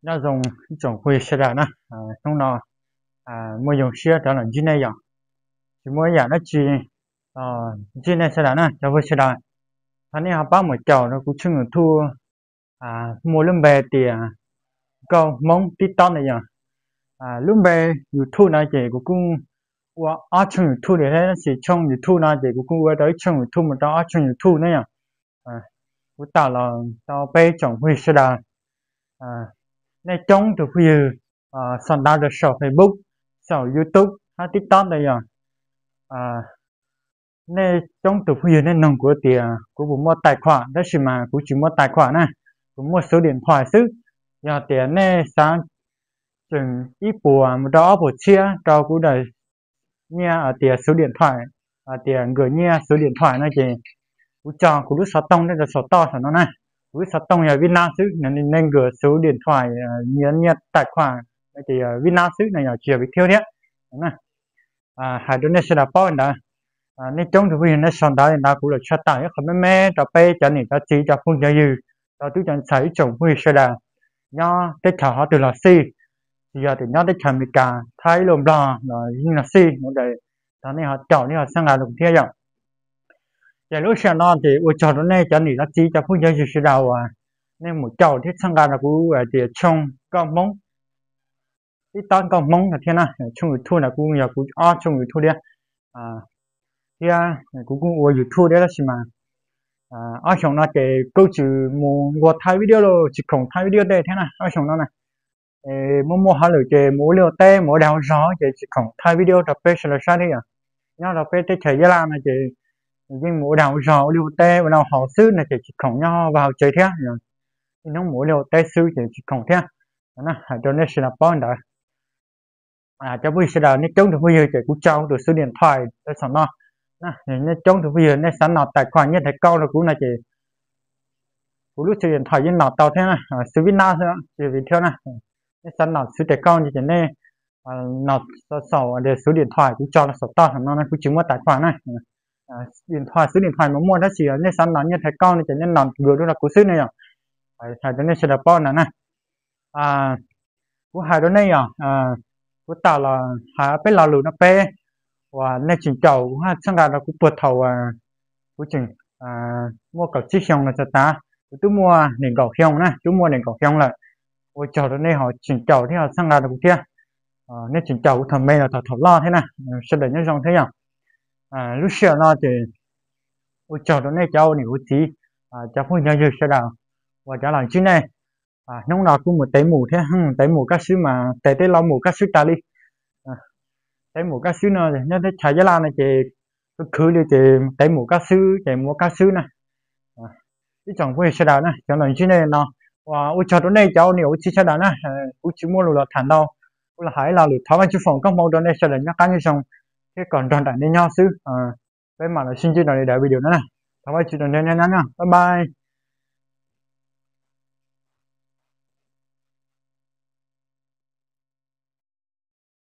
Nyob zoo ib tsoom phooj ywg sawv daws na, hnub no muaj zoo siab rov los ntsib nej yom. Tsis muaj ib yam dab tsi, ntsib nej sawv daws na cov phooj ywg sawv daws. Thov nej ho pab mus caum rau kuv tshooj YouTube muaj lub npe tias Nkauj Hmoob TikTok ntawd yom. Lub npe YouTube no ces kuv kuj ua ob tshooj YouTube li thiab, tab sis tshooj YouTube no ces kuv kuj ua rau ib tshooj YouTube mus rau ob tshooj YouTube na yom. Kuv tawm los rau peb tsoom phooj ywg sawv daws, nej coob tus phooj ywg sau ntawv rau saum Facebook, saum YouTube hab TikTok ntawd yom. Nej coob tus phooj ywg nej nug kuv tias kuv puas muaj tais khuam, tab sis mas kuv tsis muaj tais khuam na, kuv muaj xuv diam thuais xwb. Yog tias nej xav tseem ib puas mus rau ob puas txhiab rau kuv daim nyiaj hais tias xuv diam thuais, hais tias nkawm nyiaj xuv diam thuais no ces kuv tso kuv lub xov tooj nyob rau saum toj saum no na. Kuv lub xov tooj yog Vib Nab xwb, nej nkawm xuv diam thuais, nyiaj tais khuam no ces yog Vib Nab xwb no, yog tsis yog Viettel thiab. Hais rau nej sawv daws paub li ntawd. Nej coob tus phooj ywg nej sau ntawv li ntawd kuv los tshaj tawm ib qho me me rau peb cov niam cov txiv cov phooj cov ywg, rau tub cov ntxhais ib tsoom phooj ywg sawv daws nyob teb chaws qhov twg los xij, tsis yog tias nyob teb chaws Amelikas, Thaib, ib lub Nplog los yeej los xij, thov nej ho caum thiab ho txhawb nqa rau kuv thiab yom. Ces lub sij hawm no ces ua tsaug rau nej cov niam cov txiv cov phooj cov ywg sawv daws uas nej mus caum thiab txhawb nqa rau kuv hais tias tshooj Nkauj Hmoob, TikTok Nkauj Hmoob no thiab na. Tshooj YouTube no kuj yog kuv ob tshooj YouTube thiab, thiab kuv kuj ua YouTube thiab, tab sis mas ob xyoos no ces kuj tsis mus nqua thaij video los tsis khoom thaij video tej thiab na ob xyoos no na. Muaj muaj hauj lwm ces mus ua liaj ua teb mus ua dag ua zog ces tsis khoom thaij video rau peb sawv daws saib thiab yom. Nyob rau peb teb chaws Nyab Laj no ces yeej mus ua dag ua zog ua liaj ua teb ua noj haus xwb no ces tsis khoom nyob vaj hauv tsev thiab. Ib hnub mus ua liaj ua teb xwb ces tsis khoom thiab. Hais rau nej sawv daws paub ntawd. Cov phooj ywg sawv daws nej coob tus phooj ywg ces kuv tso tus xuv diam thuais rau saum no. Nej coob tus phooj ywg nej xav nom tais khuam nyiaj thaiv kauj rau kuv no ces kuv lub xuv diam thuais yeej nom tau thiab na, xuv Vib Nab xwb tsis yog Viettel na. Nej xav nom xuv tais kauj no ces nej nom saum xuv diam thuais kuv tso rau saum toj saum no na, kuv tsis muaj tais khuam na. Diam thuais xuv diam thuais mas muaj, tab sis nej xav nom nyiaj thaiv kauj no ces nej nom nkawm rau kuv xwb ne yom. Hais rau nej sawv daws paub ntawd na. Kuv hais rau nej yom, kuv tawm los hais peb lo lus no peb uas nej tseem caum kuv hab txhawb nqa rau kuv puag thaum uas kuv tseem muaj kaum tsib xyoos los txog tav, kuv twb muaj nees nkaum xyoo na, twb muaj nees nkaum xyoo lawm. Ua tsaug rau nej ho tseem caum thiab ho txhawb nqa rau kuv thiab. Nej tseem caum kuv thaum me los txog thaum loj thiab na. Sawv daws nyob zoo thiab yom. Lub sij hawm no ces ua tsaug rau nej cov ua niam ua txiv, cov phooj cov ywg sawv daws uas rov los ntsib nej. Hnub no kuj mus tev mus thiab, tev mus kaj swb mas tev tej lo mus kaj swb tas li. Tev mus kaj swb no nyob teb chaws Nyab Laj no ces khwv khwv li ces tev mus kaj swb ces mus kaj swb na. Ib tsoom phooj ywg sawv daws na, cov los ntsib nej no, ua tsaug rau nej cov ua niam ua txiv sawv daws na. Kuv tsis muaj lus los tham ntau, kuv los hais ib lo lus thov Vajtswv foom koob hmoov rau nej sawv daws nyob qab nyob zoo thiab kom nrog nraim nej nyob xwb. Peb mam los sib ntsib rau daim video no na. Thov Vajtswv rau nej nyob, bye bye.